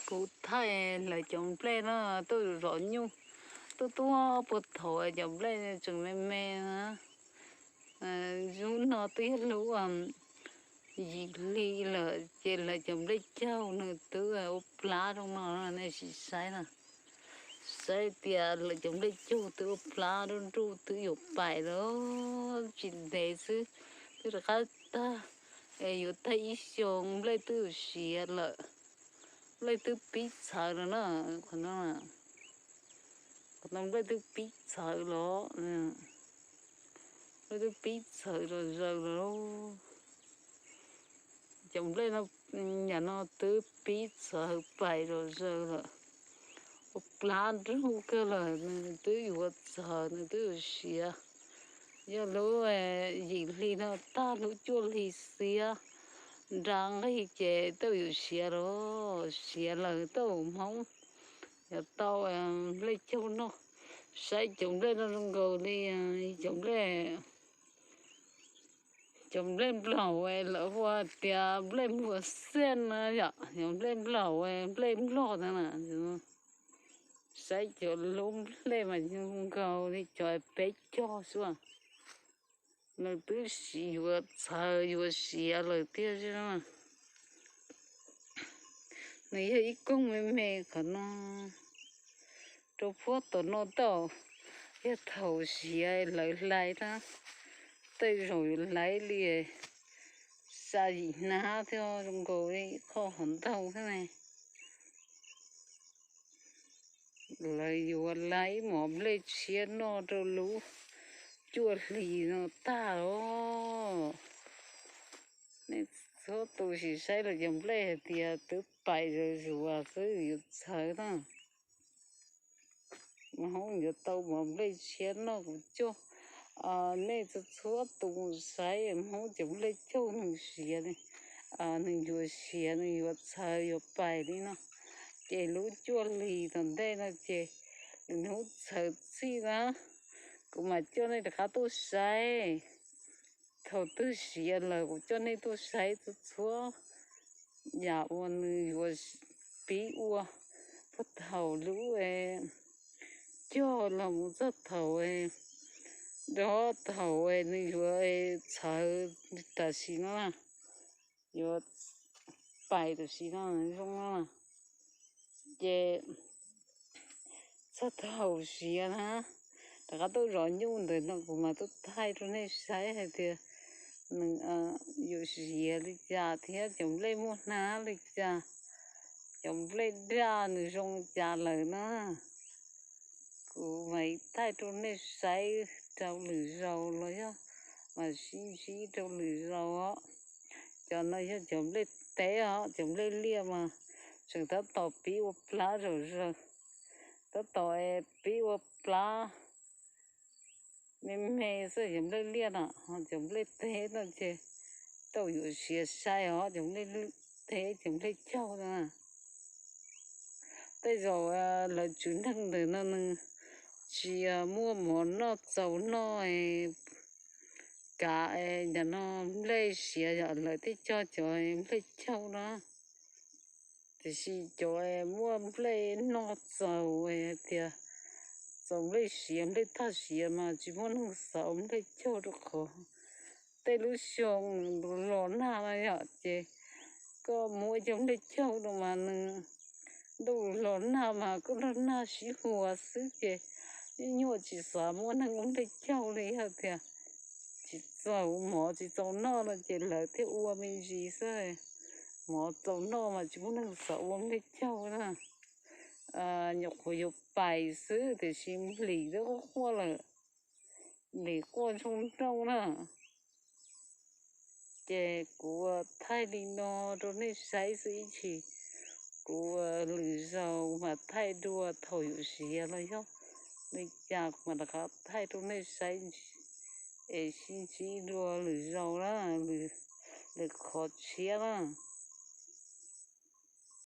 Kuv thaij lawv cov nplej no tuaj zov nyuj, tuaj tuaj puag thaum cov nplej tseem me me na. Hnub no twb yog lub yim hli lawm ces lawv cov nplej caug nws twb ua plab rau no, nej sim saib na. Saib tias lawv cov nplej caug twb ua plab nruj nruj twb yuav pais lawm, tsis ntev xwb twb rov qab tag. Es yuav tag ib xyoos nplej twb yuav siav lawm, nplej twb pib txhawv lawm na. Qhov no, qhov no nplej twb pib txhawv los, nplej twb pib txhawv zom zaws lawm. Cov nplej no, yam no twb pib txhawv pais zom zaws lawm, ua plab nruj kawg lawm, nws twb yuav txhawv, nws twb yuav siav. Yog lub yim hli no tag lub cuaj hli xiab nra nqig ces twb yuav siav lawm, siav lawm tau Hmoob yuav tau nplej caug noj. Saib cov nplej no zoo nkaus li cov nplej, cov nplej nplaum lawv hu tias nplej npua xej na yom, cov nplej nplaum, nplej nplog ntawd na. Saib cov lub nplej mas zoo nkaus li cov peb caug xwb. Nws twb yuav txhawv yuav siav lawm tiag. Nws yog ib koog me me qhov no, rau puag tom no tau, yog thaum siav lawv hlais na, tej zaum yuav hlais li xya yim hnab thiab, zoo nkaus li qhov hauv ntau thiab ne. Lawv yuav hlais ib mos nplej tshiab noj rau lub cuaj hlis no tag os. Nej txhua tus sim saib lawv cov nplej hais tias twb pais zuav zuav xwb yuav txhawv na. Hmoob yuav tau mov nplej tshiab noj kuv coj nej txhua txhua tus mus saib Hmoob cov nplej caug nws siav li, nws yuav siav nws yuav txhawv yuav pais li no. Ces lub cuaj hlis tom ntej no ces lwm hnub txhawv txhij na, kuv mam coj nej rov qab tuaj saib. Thaum twg siav lawm kuv coj nej tuaj saib txhua txhua yam uas nws yuav pib ua, puag thaum lub cog los mus txog thaum, rau thaum nws yuav txhawv tam sim no, yuav pais tam sim no zoo no. Ces txog thaum siav na, rov qab tuaj zov nyuj ntawm no kuv mam tuaj thaij rau nej saib hais tias nws yuav siav li cas thiab cov nplej muaj hnab li cas, cov nplej daj nws zoo li cas lawm na. Kuv mam thaij rau nej saib rau lwm zaus los yog mam sib ntsib rau lwm zaus os. Cov no yog cov nplej teb os, cov nplej liaj mas tseem tab tom pib ua plab zom zaws, tab tom pib ua plab me me xwb cov nplej liaj no. Cov nplej teb no ces tau yuav siav sai os, cov nplej teb cov nplej caug no. Tej zaum lawv tswv neeg ntawm no nws tsis muaj mov noj txaus noj, kav cov no nplej siav yom, lawv thiaj cog cov nplej caug no. Tiam sis cov muaj nplej noj txaus hais tias txaus nplej siav nplej tag siav mas tsis muaj neeg xav ua nplej caug rau qhov tej lub xyoo los nag no yom, ces koj muab cov nplej caug rau mas nws ntuj los nag mas koj nrog nag sib hua xwb ces nyuaj nyuaj tsis xav muab neeg ua nplej caug li. Yog tias tsis txaus mov tsis txaus noj no ces lawv thiaj ua me ntsis xwb. Mov txaus noj mas tsis muaj neeg xav ua nplej caug na. Nyuam qhuav yuav pais xwb tiam sis nplis twb quaj quaj lawm, nplis quaj nroo nroo na. Ces kuv thaij li no rau nej saib xwb ib chim, kuv lwm zaus mas thaij dua thaum yuav siav los yog li cas kuv mam rov qab thaij rau nej saib es sib ntsib dua lwm zaus na, lwm qhov tshiab na.